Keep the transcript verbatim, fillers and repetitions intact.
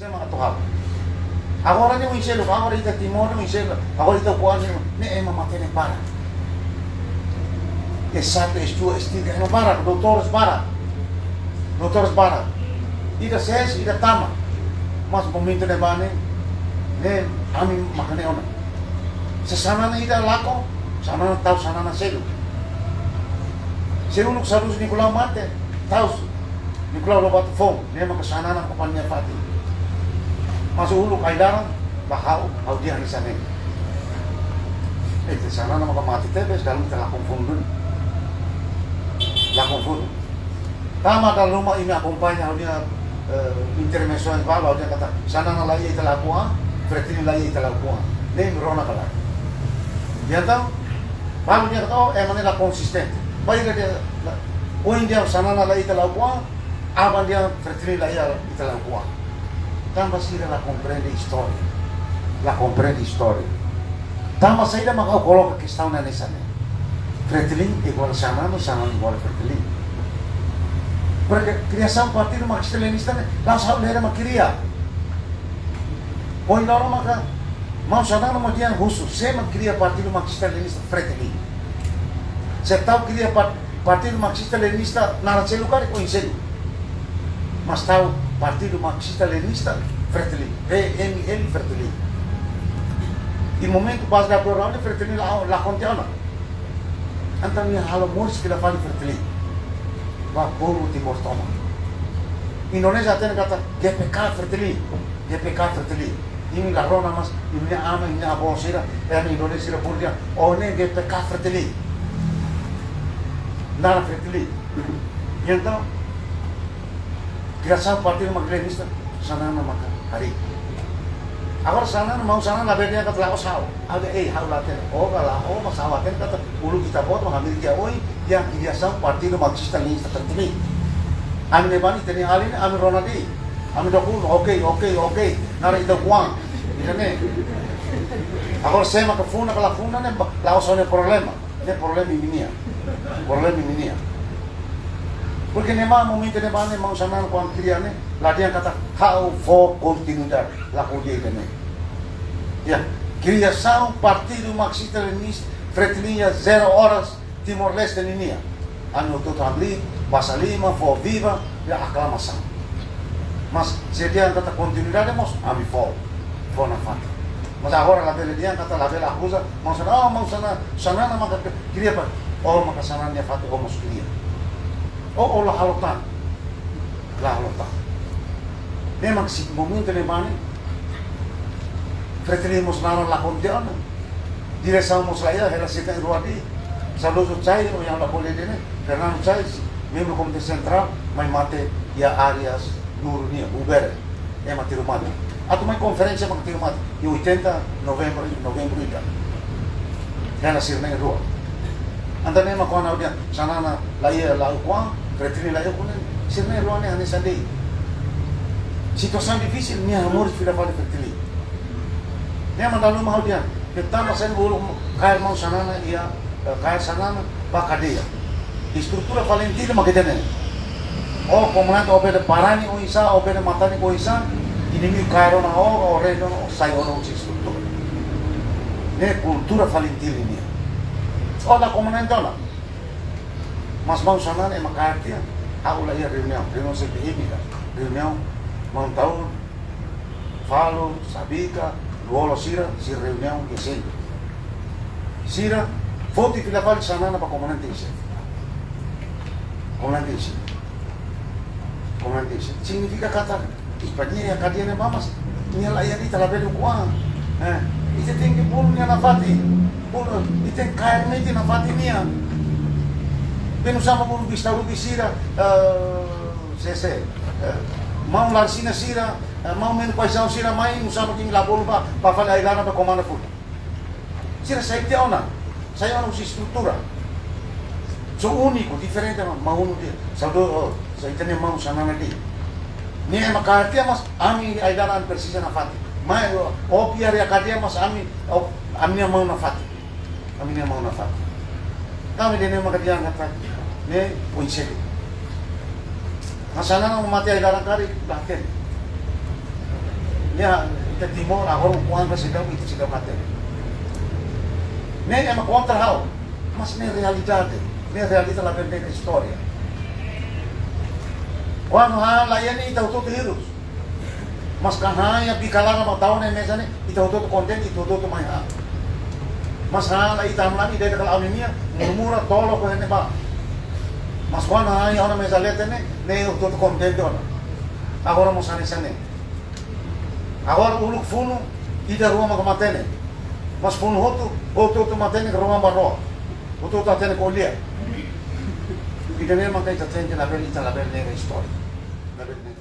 Ema atu halo. Agora ne'e oin seluk, agora ita Timor ne'e oin seluk, agora ita kuan ne'e, ne'e ema matenek barak. S satu, S dua, S tiga, ema barak, doutores barak. Doutores barak. Ida ses, ida tama. Mas momentu ne'ebá ne'e, ne'e ami maka ne'e ona. Se Xanana ida lakon, Xanana tau Xanana seluk. Se uluk Xanana Nicolau mate, tau Nicolau Lobato foun, ne'e maka Xanana maka nia fatin. Mas uluk ai-laran, ba ha'u, ha'u dehan hanesan ne'e. Eh, se Xanana maka mate tebes, dala ita lakon foun duni. Lakon foun. Tama dala ruma imi akompaña ha'u-nia, eh, intervensaun balu, ha'u dehan katak, Xanana laiha ita lakon an, Fretilin laiha ita lakon an. Ne'e imi rona ka lae. Entaun, balu dehan katak, oh, ema ne'e la konsistente. Bainhira dehan, la, ohin dehan Xanana laiha ita lakon an, aban dehan Fretilin laiha ita lakon an. Tanba sira la komprende istória. La komprende istória. Tanba saida mak ha'u koloka kestaun ne'e hanesan ne'e. Fretilin igual Xanana, Xanana igual Fretilin. Porke kriasaun Partidu Marxista Leninista ne'e, la'ós ha'u-nia mak kria. Ohin loron maka, maun Xanana mós dehan husu, sé mak kria Partidu Marxista Leninista Fretilin. Se tau kria par-, Partidu Marxista Leninista naran seluk karik oin seluk. Mas tau Partidu Marxista Leninista Fretilin, P M L Fretilin. I momentu baze da Abreu Raul Fretilin la, lakon tiha ona. Entaun nia halo moris fila fali Fretilin. Ba povu Timor tomak. Indonézia hatene katak G P K Fretilin, G P K Fretilin. Imi la rona mas, imi-nia aman, imi-nia avó sira, ema Indonézia sira bolu dehan, oh ne'e G P K Fretilin. Naran Fretilin. Entaun, kriasaun Partidu Marxista Leninista, Xanana maka harii. Agora Xanana, maun Xanana labele dehan katak la'ós ha'u. Ha'u dehan, eh, ha'u la hatene. Ó ka lae, ó mas ha'u hatene katak uluk ita-boot mak hamriik iha oin, iha kriasaun Partidu Marxista Leninista Fretilin. Ami ne'ebá ne'e ita-nia alin, ami rona de'it. Ami dokun, oke, oke, oke. Naran ita kuan. Ida-ne'e. Agora sé maka funa ka la funa ne'e, ba, la'ós ha'u-nia problema. Ne'e problema imi-nian. Problema imi-nian. Porke ne'e mak momentu ne'ebá ne'e maun Xanana kuandu kria ne'e, la dehan katak ha'u fó kontinuidade, la ko'alia ida-ne'e. Ya, kriasaun Partidu Marxista Leninista Fretilin iha zero horas Timor-Leste ninian. Ami hotu-hotu hamriik, basa liman, fó viva, ya aklamasaun. Mas se dehan katak kontinuidade mós, ami fó, fó nafatin. Mas agora labele dehan katak labele akuza, maun Xanana, oh, maun Xanana, Xanana maka kria ba, ó maka Xanana nia fatin ó mós kria. Ó, ó la halo tan. La halo tan. Memang se momentu ne'ebá ne'e, Fretilin mós naran lakon tiha ona. Diresaun mós laiha, hela sita rua di. Saudozu Chai, ohin ha'u la ko'alia de'it ne'e, Fernando Chai, membru Komité Sentrál, mai mate iha Arias Nuru nian, buat ida. Ema tiru mate. Atu mai konferénsia mak tiru mate. Iha oitenta, novembru, novembru ida. Hela sira na'in-rua. Entaun ne'e mak kuandu ha'u dehan, Xanana laiha lakon an, Fretilin laiha lakon an, sira na'in-rua ne'e hanesan de'it. Situasaun difisil, nia hamoris fila fali Fretilin. Ne'e mak dala ruma ha'u dehan, ke tanba saida uluk kaer maun Xanana iha, eh, kaer Xanana ba kadeia. Estrutura FALINTIL mak ida-ne'e. Ó komandante, ó bele barani oinsá, ó bele matanik oinsá, inimigu kaer ona ó, ó rende ona, ó sai ona husi estrutura. Ne'e kultura FALINTIL nian. Ó la komandante ona. Mas maun Xanana ema kaer tiha, ha'u la iha reuniaun, reuniaun C P M ida. Reuniaun maun Taur, Falo, Sabika, Lú-Olo sira, sira reuniaun iha sentru. Sira foti fila fali Xanana ba komandante em xefe. Komandante em xefe. Komandante em xefe. Signifika katak, ih, ba nia iha kadeia ne'ebá mas, nia laiha, ita labele ukun an. Eh, ita tenke bolu nia nafatin. Bolu, ita tenke kaer metin nafatin nian. Bele nu'usá mak bolu Vista Rubí sira, eh, sé, sé, eh, maun Larsina sira, eh, maun Menu Paixão sira mai, nu'usá mak imi la bolu ba, ba fali ai-laran ba komanda foun. Sira sai tiha ona, sai ona husi estrutura. Só úniku, diferente mak maun nia. Saudozu, oh, sai tiha nia maun Xanana de'it. Nia ema kaer tiha mas ami ai-laran presiza nafatin. Mai, ó, ó piar iha kadeia mas ami, ó, ami-nia maun nafatin. Ami-nia maun nafatin. Tanba ida-ne'e maka dehan katak, ne'e oin seluk. Mas Xanana mate ai-laran karik, la hatene. Ne'e ita Timor agora ukun-an seidauk, ita seidauk hatene. Ne'e ema kontra ha'u, mas ne'e realidade, ne'e realidade labele ne'e istória. Kuandu han laiha ne'e ita hotu-hotu hirus. Mas kuandu han iha bikalaran ba tau ne'e meza ne'e, ita hotu-hotu kontente, ita hotu-hotu mai han. Mas han la ita hamlaha ida-idak kala ami-nia, murmura, tolok iha ne'ebá. Mas kuandu han iha ona meza leten ne'e, ne'e hotu-hotu kontente ona. Agora mós hanesan ne'e. Agora uluk funu, ida rua maka matenek. Mas funu hotu, hotu-hotu matenek rua ba rua. Hotu-hotu hatene ko'alia. Ida-ne'e maka ita tenke labele, ita labele ne'e istória. Labele ne'e.